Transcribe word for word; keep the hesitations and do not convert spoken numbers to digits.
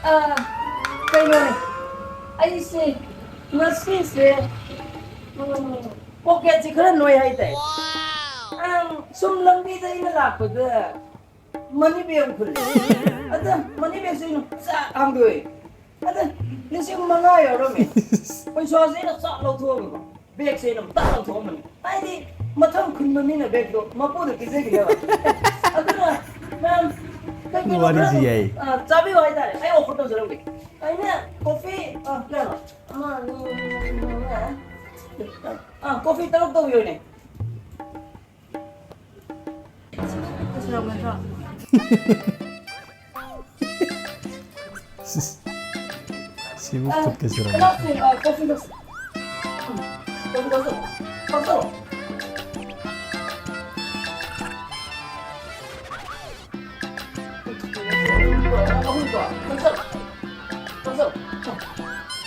ꯑ, ꯀꯩꯅꯣꯅꯦ, ꯑꯩꯁꯦ ꯉꯁꯤꯁꯦ, ꯎꯝ, ꯄꯣꯀꯦꯠꯁꯦ ꯈꯔ ꯅꯣꯏ ꯍꯥꯏꯇꯥꯏ꯫ ꯑꯪ, ꯁꯨꯝ ꯂꯝꯕꯤꯗ ꯑꯩꯅ ꯂꯥꯛꯄꯗ ꯃꯅꯤ ꯕꯦꯒ ꯑꯃ ꯈꯨꯜꯂꯦ꯫ ꯑꯗ ꯃꯅꯤ ꯕꯦꯒꯁꯦ ꯑꯩꯅ ꯆꯥꯛ ꯍꯥꯡꯗꯣꯛꯑꯦ꯫ ꯑꯗ ꯂꯤꯁꯤꯡ ꯃꯉꯥ ꯌꯥꯎꯔꯝꯃꯦ꯫ ꯄꯩꯁꯥꯁꯦ ꯑꯩꯅ ꯆꯥꯛ ꯂꯧꯊꯣꯛꯑꯒꯀꯣ, ꯕꯦꯒꯁꯦ ꯑꯩꯅ ꯇꯥꯛ ꯂꯪꯊꯣꯛꯑꯝꯕꯅꯤ꯫ ꯍꯥꯏꯗꯤ ꯃꯊꯪ ꯈꯨꯟꯕ ꯃꯤꯅ ꯕꯦꯒꯇꯣ ꯃꯄꯨꯗ ꯄꯤꯖꯈꯤꯅꯦꯕ꯫ ꯑꯗꯨꯅ ꯃꯌꯥꯝ ꯀꯩ ꯀꯩꯅꯣ ꯋꯥꯔꯤꯁꯤ ꯈꯔ, ꯌꯥꯏ꯫ ꯑ, ꯆꯥꯕꯤꯌꯨ ꯍꯥꯏꯇꯥꯔꯦ꯫ ꯑꯩ offer ꯇꯧꯖꯔꯝꯒꯦ꯫ ꯑꯩꯅ ꯀꯣꯐꯤ, ꯑ, ꯀꯩꯅꯣ, ꯑꯃ, ꯑꯅꯤ, ꯑꯍꯨꯝ, ꯃꯔꯤ, ꯃꯉꯥ, ꯑ, ꯀꯣꯐꯤ ꯇꯔꯨꯛ ꯇꯧꯕꯤꯌꯨꯅꯦ꯫ ꯁꯤꯕꯨ ꯈꯨꯠꯀ ꯁꯨꯔꯝꯒꯗ꯭ꯔꯣ? ꯁꯤꯁ, ꯁꯤꯕꯨ ꯈꯨꯠꯀ ꯁꯨꯔꯝꯒꯗ꯭ꯔꯣ?